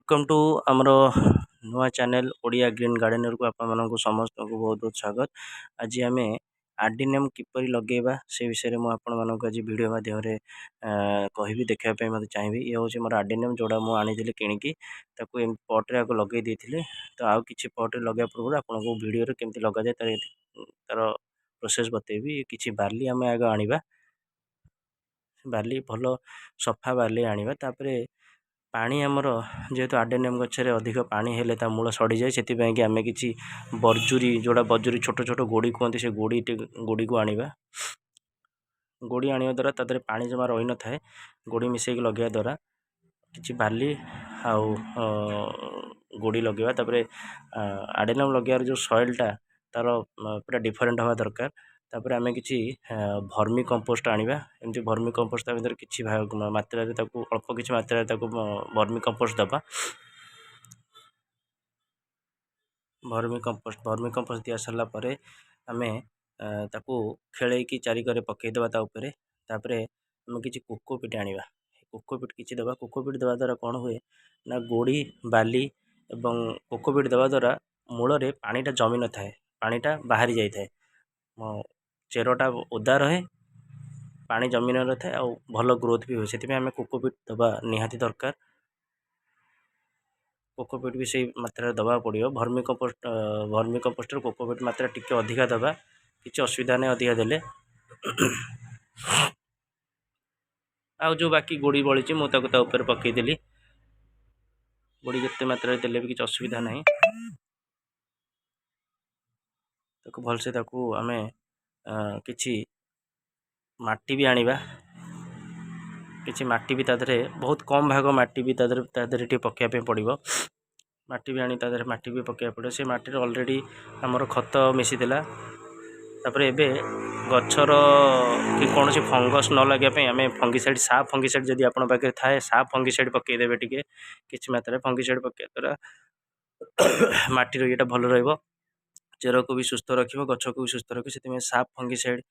Welcome to ଆମର ନୂଆ channel Odia green ଗାର୍ଡ଼େନରକୁ ଆପଣମାନଙ୍କୁ ସମସ୍ତଙ୍କୁ ବହୁତ ବହୁତ ସ୍ୱାଗତ। ଆଜି ଆମେ ଆଡ଼ିନିୟମ୍ କିପରି ଲଗେଇବା ସେ ବିଷୟରେ ମୁଁ ଆପଣମାନଙ୍କୁ ଆଜି ଭିଡ଼ିଓ ମାଧ୍ୟମରେ କହିବି, ଦେଖିବା ପାଇଁ ମୋତେ ଚାହିଁବି। ଇଏ ହେଉଛି ମୋର ଆଡ଼ିନିୟମ୍, ଯେଉଁଟା ମୁଁ ଆଣିଥିଲି କିଣିକି, ତାକୁ ଏମିତି ପଟ୍ରେ ଆକୁ ଲଗେଇ ଦେଇଥିଲି। ତ ଆଉ କିଛି ପଟ୍ରେ ଲଗେଇବା ପୂର୍ବରୁ ଆପଣଙ୍କୁ ଭିଡ଼ିଓରେ କେମିତି ଲଗାଯାଏ ତାର ପ୍ରୋସେସ୍ ବତେଇବି। କିଛି ବାଲି ଆମେ ଆଗ ଆଣିବା, ବାଲି ଭଲ ସଫା ବାଲି ଆଣିବା। ତାପରେ ପାଣି, ଆମର ଯେହେତୁ ଆଡ଼େନିୟମ୍ ଗଛରେ ଅଧିକ ପାଣି ହେଲେ ତା ମୂଳ ସଢ଼ିଯାଏ, ସେଥିପାଇଁକି ଆମେ କିଛି ବର୍ଜୁରୀ, ଯେଉଁଟା ବଜୁରୀ ଛୋଟ ଛୋଟ ଗୋଡ଼ି କୁହନ୍ତି, ସେ ଗୋଡ଼ି ଗୋଡ଼ିକୁ ଆଣିବା। ଗୋଡ଼ି ଆଣିବା ଦ୍ୱାରା ତା ଦେହରେ ପାଣି ଜମା ରହିନଥାଏ। ଗୋଡ଼ି ମିଶାଇକି ଲଗାଇବା ଦ୍ୱାରା, କିଛି ବାଲି ଆଉ ଗୋଡ଼ି ଲଗାଇବା। ତାପରେ ଆଡ଼େନିୟମ୍ ଲଗାଇବାର ଯେଉଁ ସଏଲ୍ଟା ତା'ର ପୁରା ଡିଫରେଣ୍ଟ ହେବା ଦରକାର। ତାପରେ ଆମେ କିଛି ଭର୍ମି କମ୍ପୋଷ୍ଟ ଆଣିବା। ଏମିତି ଭର୍ମି କମ୍ପୋଷ୍ଟ ତା ଭିତରେ କିଛି ମାତ୍ରାରେ ତାକୁ, ଅଳ୍ପ କିଛି ମାତ୍ରାରେ ତାକୁ ଭର୍ମି କମ୍ପୋଷ୍ଟ ଦେବା। ଭର୍ମି କମ୍ପୋଷ୍ଟ ଦିଆ ସରିଲା ପରେ ଆମେ ତାକୁ ଖେଳେଇକି ଚାରିକରେ ପକାଇଦେବା ତା ଉପରେ। ତାପରେ ଆମେ କିଛି କୋକୋପିଟ୍ ଆଣିବା, କୋକୋପିଟ୍ କିଛି ଦେବା। କୋକୋପିଟ୍ ଦେବା ଦ୍ୱାରା କ'ଣ ହୁଏ ନା, ଗୋଡ଼ି ବାଲି ଏବଂ କୋକୋପିଟ୍ ଦେବା ଦ୍ୱାରା ମୂଳରେ ପାଣିଟା ଜମି ନଥାଏ, ପାଣିଟା ବାହାରି ଯାଇଥାଏ, ଚେରଟା ଓଦା ରହେ, ପାଣି ଜମି ନଥାଏ ଆଉ ଭଲ ଗ୍ରୋଥ୍ ବି ହୁଏ। ସେଥିପାଇଁ ଆମେ କୋକୋପିଟ୍ ଦେବା ନିହାତି ଦରକାର। କୋକୋପିଟ୍ ବି ସେଇ ମାତ୍ରାରେ ଦେବାକୁ ପଡ଼ିବ। ଭର୍ମି କମ୍ପୋଷ୍ଟରୁ କୋକୋପିଟ୍ ମାତ୍ରା ଟିକେ ଅଧିକା ଦେବା, କିଛି ଅସୁବିଧା ନାହିଁ ଅଧିକା ଦେଲେ। ଆଉ ଯେଉଁ ବାକି ଗୋଡ଼ି ବଳିଛି ମୁଁ ତାକୁ ତା ଉପରେ ପକାଇଦେଲି। ଗୋଡ଼ି ଯେତେ ମାତ୍ରାରେ ଦେଲେ ବି କିଛି ଅସୁବିଧା ନାହିଁ। ତାକୁ ଭଲସେ ତାକୁ ଆମେ କିଛି ମାଟି ବି ଆଣିବା, କିଛି ମାଟି ବି ତା ଦେହରେ, ବହୁତ କମ୍ ଭାଗ ମାଟି ବି ତା ଦେହରେ ଟିକେ ପକାଇବା ପାଇଁ ପଡ଼ିବ। ମାଟି ବି ଆଣି ତା ଦେହରେ ମାଟି ବି ପକାଇବାକୁ ପଡ଼ିବ। ସେ ମାଟିରେ ଅଲରେଡ଼ି ଆମର ଖତ ମିଶିଥିଲା। ତାପରେ ଏବେ ଗଛର କି କୌଣସି ଫଙ୍ଗସ୍ ନ ଲାଗିବା ପାଇଁ ଆମେ ଫଙ୍ଗିସାଇଡ଼୍, ସାଫ୍ ଫଙ୍ଗିସାଇଡ଼୍ ଯଦି ଆପଣଙ୍କ ପାଖରେ ଥାଏ, ସାଫ୍ ଫଙ୍ଗିସାଇଡ଼୍ ପକାଇଦେବେ ଟିକେ କିଛି ମାତ୍ରାରେ। ଫଙ୍ଗିସାଇଡ଼୍ ପକାଇବା ଦ୍ୱାରା ମାଟିର ଇଏଟା ଭଲ ରହିବ, ଚେରକୁ ବି ସୁସ୍ଥ ରଖିବ, ଗଛକୁ ବି ସୁସ୍ଥ ରଖିବ। ସେଥିପାଇଁ ସାଫ୍ ଫଙ୍ଗିସାଇଡ଼୍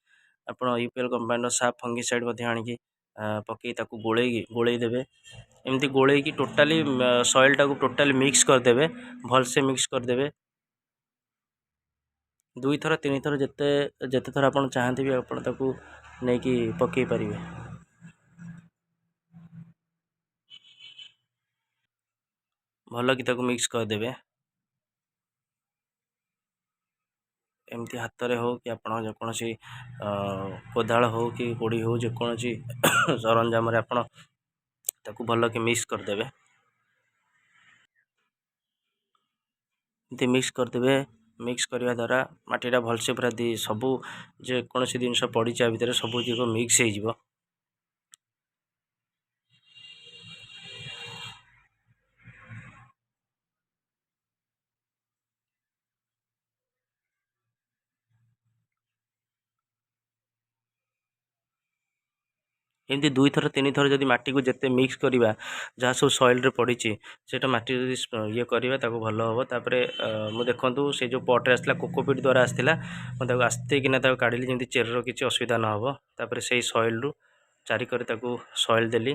ଆପଣ ୟୁ ପି ଏଲ୍ କମ୍ପାନୀର ସାଫ୍ ଫଙ୍ଗିସାଇଡ଼୍ ମଧ୍ୟ ଆଣିକି ପକାଇ ତାକୁ ଗୋଳେଇ ଦେବେ। ଏମିତି ଗୋଳେଇକି ଟୋଟାଲି ସଏଲ୍ଟାକୁ ଟୋଟାଲି ମିକ୍ସ କରିଦେବେ, ଭଲସେ ମିକ୍ସ କରିଦେବେ। ଦୁଇଥର ତିନିଥର ଯେତେ ଯେତେ ଥର ଆପଣ ଚାହାନ୍ତି ବି ଆପଣ ତାକୁ ନେଇକି ପକାଇ ପାରିବେ। ଭଲ କି ତାକୁ ମିକ୍ସ କରିଦେବେ ଏମିତି ହାତରେ ହଉ କି ଆପଣ ଯେକୌଣସି କୋଦାଳ ହଉ କି କୋଡ଼ି ହଉ, ଯେକୌଣସି ସରଞ୍ଜାମରେ ଆପଣ ତାକୁ ଭଲକି ମିକ୍ସ କରିଦେବେ। ଏମିତି ମିକ୍ସ କରିଦେବେ। ମିକ୍ସ କରିବା ଦ୍ୱାରା ମାଟିଟା ଭଲସେ ପୁରା ସବୁ ଯେକୌଣସି ଜିନିଷ ପଡ଼ିଛି ଆ ଭିତରେ ସବୁ ଯାକ ମିକ୍ସ ହେଇଯିବ। ଏମିତି ଦୁଇଥର ତିନିଥର ଯଦି ମାଟିକୁ ଯେତେ ମିକ୍ସ କରିବା, ଯାହା ସବୁ ସଏଲ୍ରେ ପଡ଼ିଛି ସେଇଟା ମାଟି ଯଦି ଇଏ କରିବା ତାକୁ ଭଲ ହେବ। ତାପରେ ମୁଁ ଦେଖନ୍ତୁ ସେ ଯେଉଁ ପଟ୍ରେ ଆସିଥିଲା କୋକୋପିଟ୍ ଦ୍ୱାରା ଆସିଥିଲା, ମୁଁ ତାକୁ ଆସ୍ତେ କିନା ତାକୁ କାଢ଼ିଲି ଯେମିତି ଚେରର କିଛି ଅସୁବିଧା ନ ହେବ। ତାପରେ ସେଇ ସଏଲ୍ରୁ ଚାରିକରେ ତାକୁ ସଏଲ୍ ଦେଲି।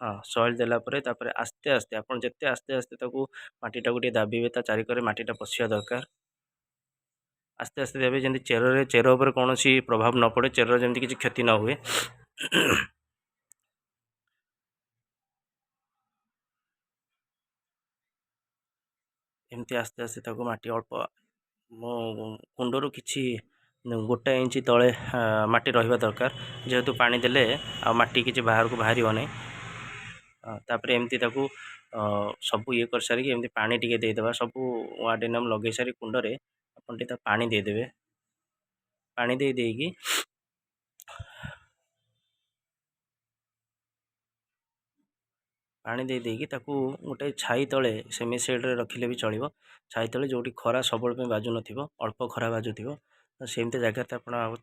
ହଁ, ସଏଲ୍ ଦେଲା ପରେ ତାପରେ ଆସ୍ତେ ଆସ୍ତେ ଆପଣ ଯେତେ ଆସ୍ତେ ଆସ୍ତେ ତାକୁ ମାଟିଟାକୁ ଟିକେ ଦାବିବେ, ତା ଚାରିକରେ ମାଟିଟା ପଶିବା ଦରକାର। ଆସ୍ତେ ଆସ୍ତେ ଦେବେ ଯେମିତି ଚେର ଉପରେ କୌଣସି ପ୍ରଭାବ ନ ପଡ଼େ, ଚେରର ଯେମିତି କିଛି କ୍ଷତି ନ ହୁଏ। ଏମିତି ଆସ୍ତେ ଆସ୍ତେ ତାକୁ ମାଟି ଅଳ୍ପ, ମୋ କୁଣ୍ଡରୁ କିଛି 1 ଇଞ୍ଚ ତଳେ ମାଟି ରହିବା ଦରକାର, ଯେହେତୁ ପାଣି ଦେଲେ ଆଉ ମାଟି କିଛି ବାହାରକୁ ବାହାରିବ ନାହିଁ। ତାପରେ ଏମିତି ତାକୁ ସବୁ ଇଏ କରିସାରିକି ଏମିତି ପାଣି ଟିକେ ଦେଇଦେବା। ସବୁ ଆଡ଼େନିୟମ୍ ଲଗେଇ ସାରି କୁଣ୍ଡରେ ଆପଣ ଟିକେ ତାକୁ ପାଣି ଦେଇଦେବେ। ପାଣି ଦେଇ ଦେଇକି ପାଣି ଦେଇ ଦେଇକି ତାକୁ ଗୋଟେ ଛାଇ ତଳେ ସେମି ସେଡ଼୍ରେ ରଖିଲେ ବି ଚଳିବ। ଛାଇ ତଳେ ଯେଉଁଠି ଖରା ସବୁବେଳେ ପାଇଁ ବାଜୁନଥିବ, ଅଳ୍ପ ଖରା ବାଜୁଥିବ, ତ ସେମିତି ଜାଗାରେ ଆପଣ